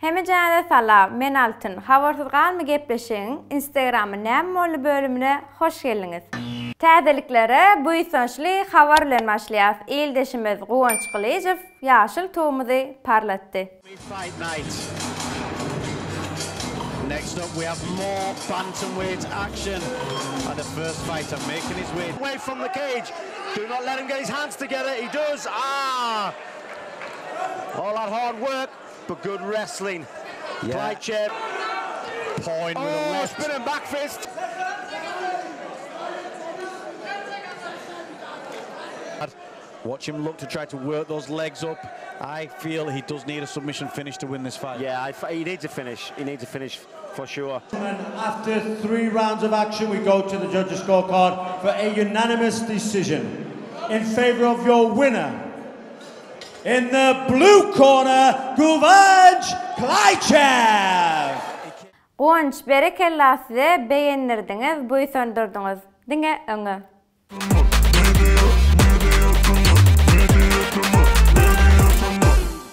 Hemejäňize salam, men Altyn. Habarsyz galma gepleşigiň Instagramy näme boldy bölümine hoş geldiňiz. Täzeliklere buýsançly habar bilen başlaýas. Ildeşimiz Guwanç Gylyjow ýaşyl tugumyzy parlatdy. Fight night. Next up we have more bantamweight action and the first fighter making his way away from the cage. Do not let him get his hands together. He does. Ah! All that hard work, but good wrestling. Yeah. Klychev. Point with a left. Spinning back fist. Watch him look to try to work those legs up. I feel he does need a submission finish to win this fight. Yeah, I, he needs a finish. He needs a finish for sure. And after three rounds of action, we go to the judges' scorecard for a unanimous decision in favor of your winner. In the blue corner, Guvanch Klychev! Guwanç berekella size begendirdiňiz buýsandyrdyňyz diňe öňe.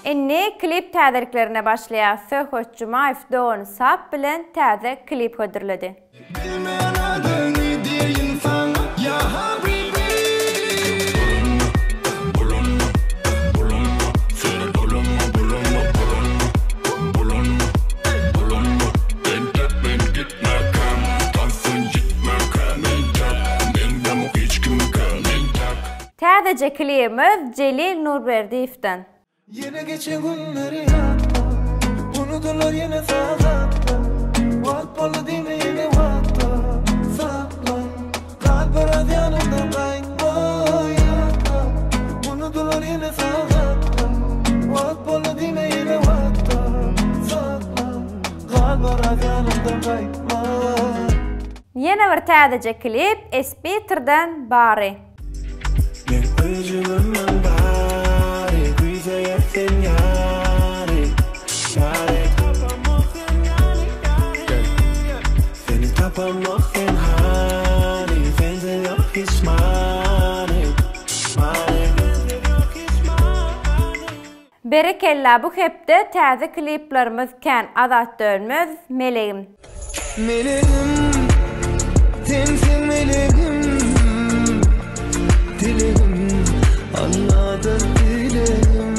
Indi klip täzeliklerine başlaýas Söhbet Jumaýew dogany Sap bilen täze klip hödürledi. Bilmeýän adyňy diýeýin saňa ýa habibi. Bulanma, bulanma, bulanma, seni dolanma, bulanma, bulanma, bulanma, bulanma. Entek men gitmekäm, tansyn ýitmekäm entek, meňzämok hiç kimkä entek. Täzeje klibimiz Jelil Nurberdiýewden. Ýene geçen günleri ýatla Unudylar ýene sagatda Wagt boldy diýme ýene wagtda Saklan Gal biraz ýanymda gaýtma ýatla Unudylar ýene sagatda Wagt boldy diýme ýene wagtda Saklan Gal biraz ýanymda gaýtma. Ýene bir täzeje klip Espiterden Bary. Men öýjügimem bary Küýseýär sen ýary Ýary Tapamok sen ýaly ýary Seni tapamok sen hany Sensiz ýok hiç many Many Sensiz ýok hiç many. Berekella bu hepde täze kliplerimiz kän Azat Dönmez Melegim. Melegim, sensiň melegim, Dilegim, Alladan dilegim.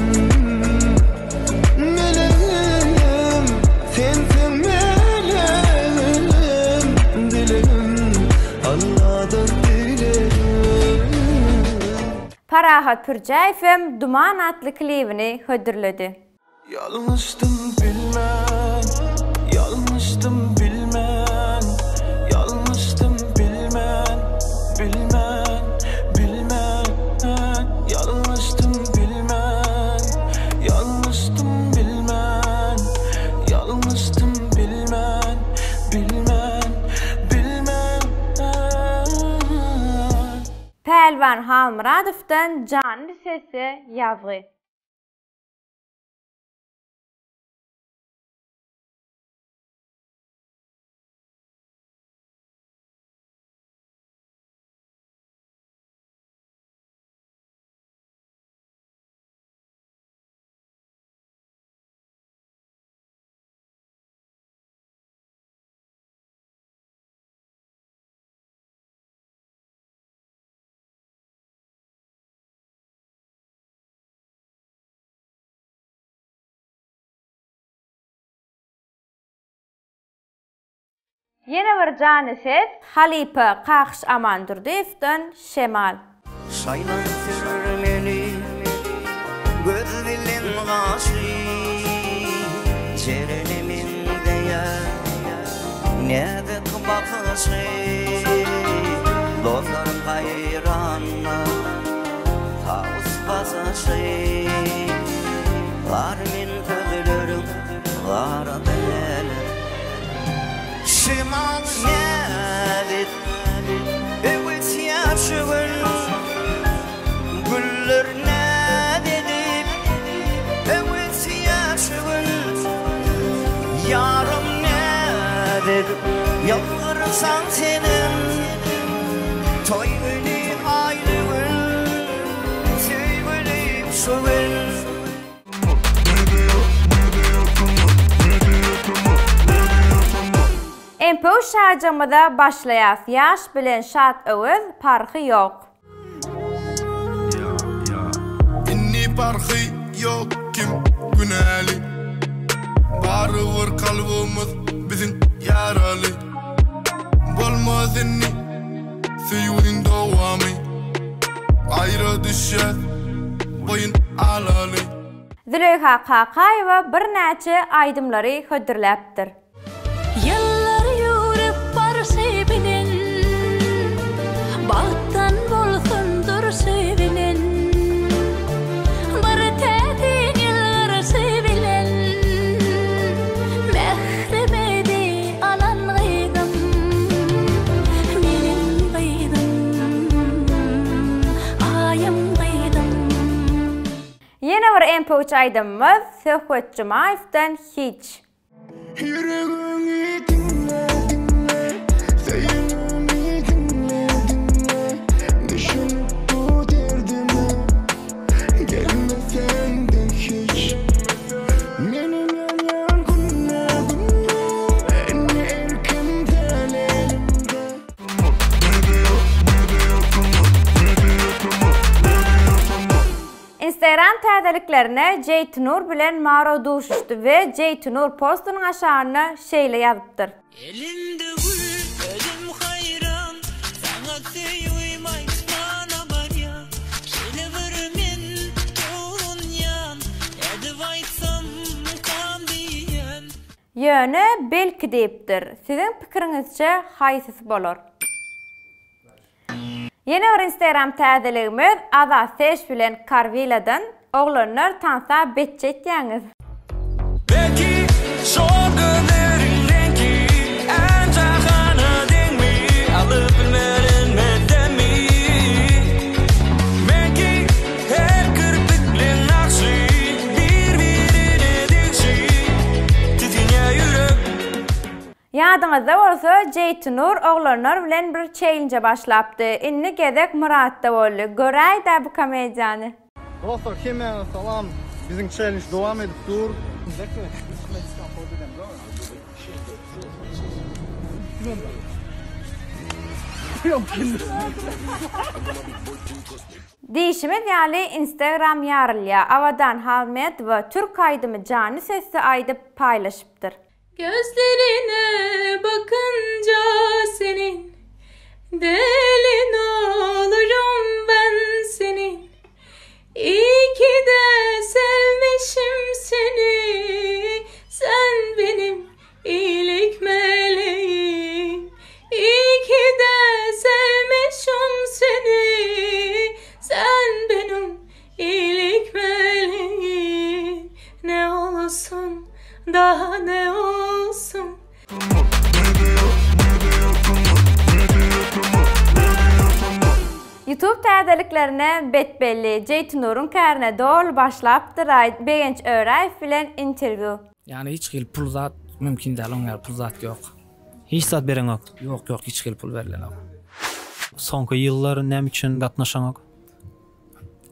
Melegim, sensiň melegim, Dilegim, Alladan dilegim. Parahat Pürjäýewem Duman atly klibini hödürledi. Ýalňyşdym bilmän, ýalňyşdym bilmän, ýalňyşdym bilmän, bilmän, bilmän, ýalňyşdym bilmän, ýalňyşdym bilmän, ýalňyşdym bilmän, bilmän, bilmän. Pälwan Halmyradowdan Janly sesde ýazgy. Ýene bir jany ses halypa Kakyş Amandurdyýewden Şemal. Şaýlan sürmeli göz bilen gaşy Jerene meňzeýär näzik bakyşy Dostlar haýranna tawus basyşy Bar men sözleriň gara däl Şemal näzik öwüsýär şu gün Güller näz edip öwüsýär şu gün Ýarym näz edip ýylgyrsaň senem Toý güni aýly gün söýgülim şu gün. MP şajygymyza başlaýas ýaş bilen Şat Öwez parhy ýok. Indi parhy ýok kim günäli Barybir kalbymyz biziň ýaraly Bolmaz indi söýgüniň dowamy Aýra düşýäs boýun alaly. Züleýha Kakaýewa birnäçe aýdymlary hödürläpdir. Ýyllar ýüwrüp barşy bilen, Bagtdan bolsun durşy bilen, Bir täsin ýylgyryşy bilen, Mährime alan gyzym, Meniň gyzym, Aýym gyzym. Ýene bir MP3 aýdymymyz Söhbet Jumaýewden Hiç. Ýüregiňi diňle diňle Söýgimi diňle diňle Düşünip bu derdime Gelmeseň-de hiç Menem ýanýan günde günde Indi erkim däl elimde. Instagram täzeliklerine Jeýtnur bilen Maro duşuşdy we Jeýtnur postunyň aşagynda şeýle ýazypdyr. Elimde gül, özüm haýran, Saňa söýgim aýtmana barýan. Şeýle bir men tolgunýan, Nädip aýtsamkam diýýän. Ýöne belki diýipdir. Siziň pikiriňizçe haýsysy bolar? Ýene bir instagram täzeligimiz Azat Seş bilen Karwiladan Oglanlar tansa betçe etýäňiz. Belki şol gözleriň reňki Än-jahana deňmi Alyp bilmerin men demi Belki her kirpikleň nagşy Bir-birine degşi Titinýär ýürek. Ýadyňyzda bolsa Jeýtnur oglanlar bilen bir çeýnje başlapdy. Indi gezek Myratda boldy. Göräýdä bu komediýany. Dostlar hemmäňize salam. Biziň çellenj dowam edip dur. Diýşimiz ýaly Instagram ýarylýar. Abadan Halmedowa türk aýdymy janly sesde aýdyp paýlaşypdyr. Gözlerine bakınca senin Delin olurum ben senin İyi ki de sevmişim seni Sen benim iyilik meleğim İyi ki de sevmişim seni Sen benim iyilik meleğim Ne olsun daha ne olsun. Youtube täzeliklerine betbelli Jeýtnuryň kärine doly başlapdyraý Begenç Öräýew bilen interwýu. Ýagny hiç hili pul zat mümkin däl oň ýaly pul zat ýok. Hiç zat bereňok. Ýok ýok hiç hili pul berlenok. Soňky ýyllar näme üçin gatnaşaňok?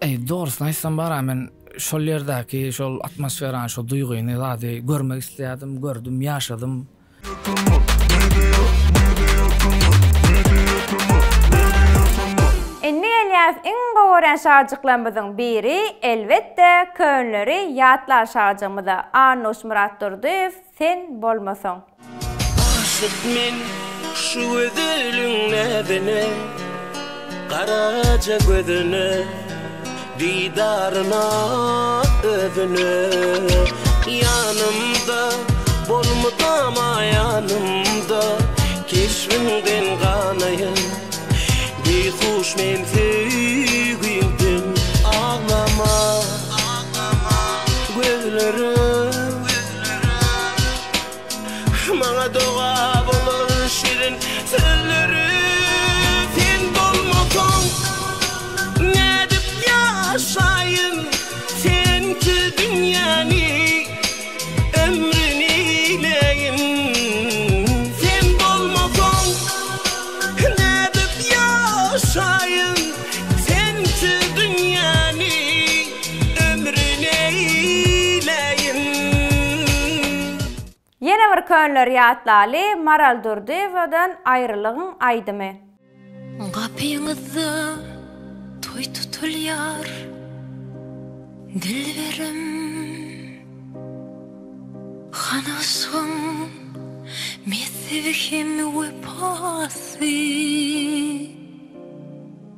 Eý, dogrusyny aýtsam bar-a, men şol ýerdäki şol atmosferany, şo duýgyny, zady görmek isleýärdim, gördüm, ýaşadym. Indi gelýäris iň gowy görýän şajyklarymyzyň biri, elbetde, könleri ýatlar şajygymyza, Annuş Myratdurdyýew, Sen bolmasaň. Aşyk men şu gözeliň näzine, Garaja gözüne, didaryna, özüne. Ýanymda bol mydama ýanymda, Keşbiňden ganaýyn, beýhuş men söýgiňden. Aglama, gözlerim. Maňa doga bolar şirin sözleri Sen bolmasaň nädip ýaşaýyn Sensiz dünýäni ömrün eýläýin Sen bolmasaň nädip ýaşaýyn. Ýene bir könleri ýatlaly, Maral Durdyýewadan Aýrylygyň aýdymy. Gapyňyzda toý tutulýar, dilberim. Hany yşgyň mezhebi hem wepasy?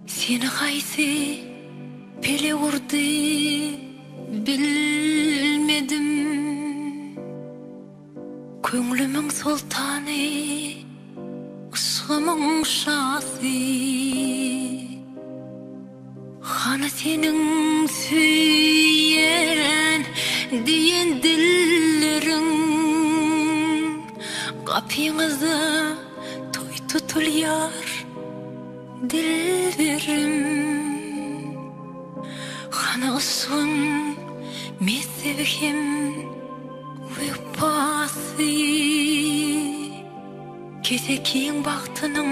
Seni haýsy pelek urdy bilmedim. Köňlümiň soltany, yşgymyň şasy. Hany seniň söýýän diýen dilleriň? Gapyňyzda toý tutulýar, dilberim. Hany yşgyň mezhebi hem Wepasy kesekiň bagtynyň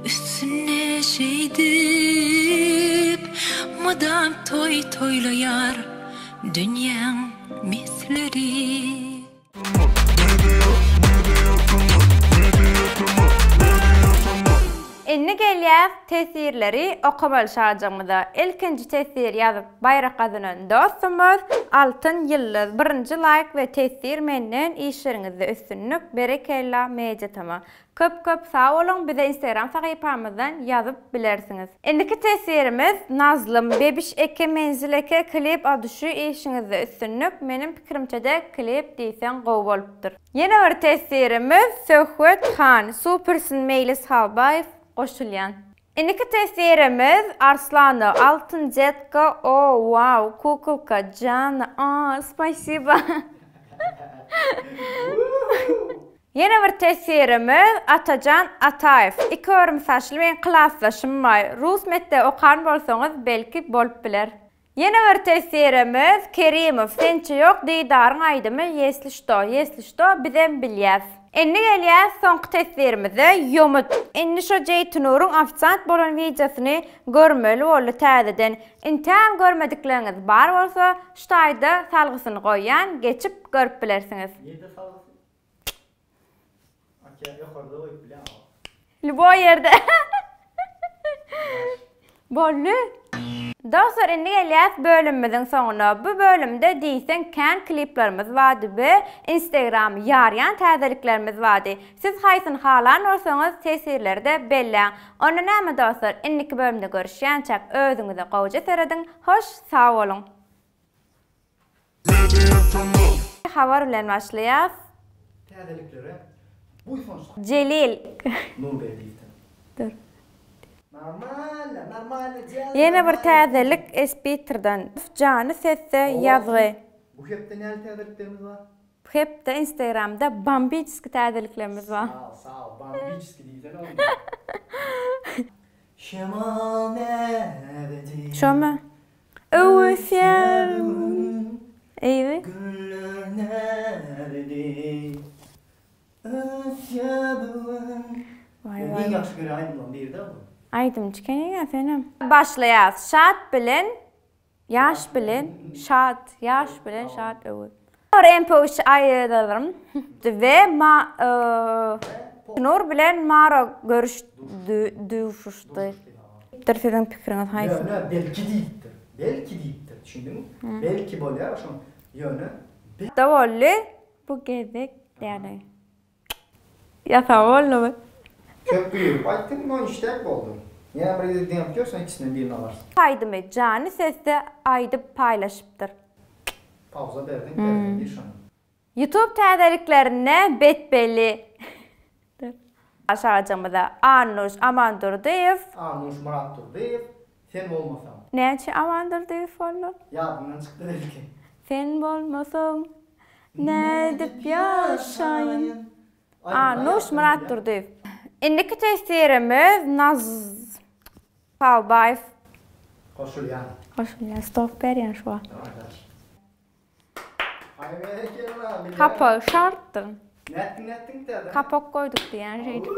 üstünde şeýdip mydam toý toýlaýar dünýäň mesleri. Indi gelýäs teswirleri okamaly şajygymyza. Ilkinji teswir ýazyp baýrak gazanan dostumyz Altyn Ýyldyz birinji laýk we teswir menden işleriňizde üstünlik berekella Media Tama. Köp köp sag boluň bize instagram sahypamyzdan ýazyp bilersiňiz. Indiki teswirimiz Nazlym Bebiş eke Menzil eke klip aduşy işiňizde üstünlik meniň pikirimçede klip diýseň gowy bolupdyr. Ýene bir teswirimiz Söhbet Han Supersin Meýlis Halbaýew goşulýan. Indiki teswirimiz Arslanow Altyn detka o wau kukulka jana a spasiba. Ýene bir teswirimiz Atajan Ataýew Iki örüm saçly meň klasdaşym bar. Rus mekdebi okan bolsaňyz belki bolup biler. Ýene bir teswirimiz Kerimow sençe ýok didaryň aýdymy ýesli şto ýesli şto bizem bilýäs. Indi gelýäs soňky teswirimize Ýomut indi şo Jeýtinuryň ofisiant bolan wideosyny görmeli boldy täzeden intägem görmedikleriňiz bar bolsa şu taýda salgysyny goýýan geçip görüp bilersiňiz. Nirde salgysy? Okey, ýokarda goýup bilýän. Lýuboý ýerde. Boldy. Dostlar indi gelýäs bölümimiziň soňuna. Bu bölümde diýseň kän kliplerimiz bardy we Instagramy ýarýan täzeliklerimiz bardy. Siz haýsyny halan bolsaňyz teswirlerde belläň. Onda näme dostlar indiki bölümde görüşýänçäk özüňize gowja serediň. Hoş sag boluň. Habar bilen başlaýas. Täzeliklere buýsançly. Jelil. Nurberdiýewden. Dur. Normalno, normalno dela. Ýene bir täzelik Espiterden. Jany sesde ýazgy. Bu hepde näli täzeliklerimiz bar? Bu hepde Instagramda bombiçeski täzeliklerimiz bar. Sag, sag, bombiçeski diýsene onda. Şemal näzedi. Şomy? Öwüsýär Eýwi. Güller näzedi. Ösýär bu gün. Waý Iň waý. ýagşy görýän aýdymlaryň biri-de bu. Aýdymçy ekeniň-ä senem. Başlaýas. Şat bilen Ýaş bilen şat Ýaş bilen şat öwüs. Bir MP üç aýdalym. We ma Nur bilen Maro görüş duşuşdy. Diýipdir siziň pikiriňiz haýsy? Ýöne belki diýipdir. Belki diýipdir. Düşündiňmi? Belki bolýar şoň. Ýöne. Da boldy. Bu gezek däli. Ýasama boldumy? Köp buýrup aýtdyň, no işdäk boldy. Ýene bir gezek diňläp gör, soň ikisinden birini alarsyň. Aýdymy jany sesde aýdyp paýlaşypdyr. Pauza berdiň, berdiň gir şony. Youtube täzeliklerinde betbelli Aşagajygymyza Annuş Amandurdyýew. Annuş Myratdurdyýew, Sen bolmasaň. Näme üçin Amandurdyýew boldy? Ýadyňdan çykdy belki. Sen bolmasaň nädip ýaşaýyn. Annuş Myratdurdyýew. Indiki teswirimiz Naz Palbaýew. Goşulýan. Goşulýan stop berýän şu wagt. Kapagy şartdyr. Nätdiň nätdiň täze? Kapak goýduk diýýän şeýdip.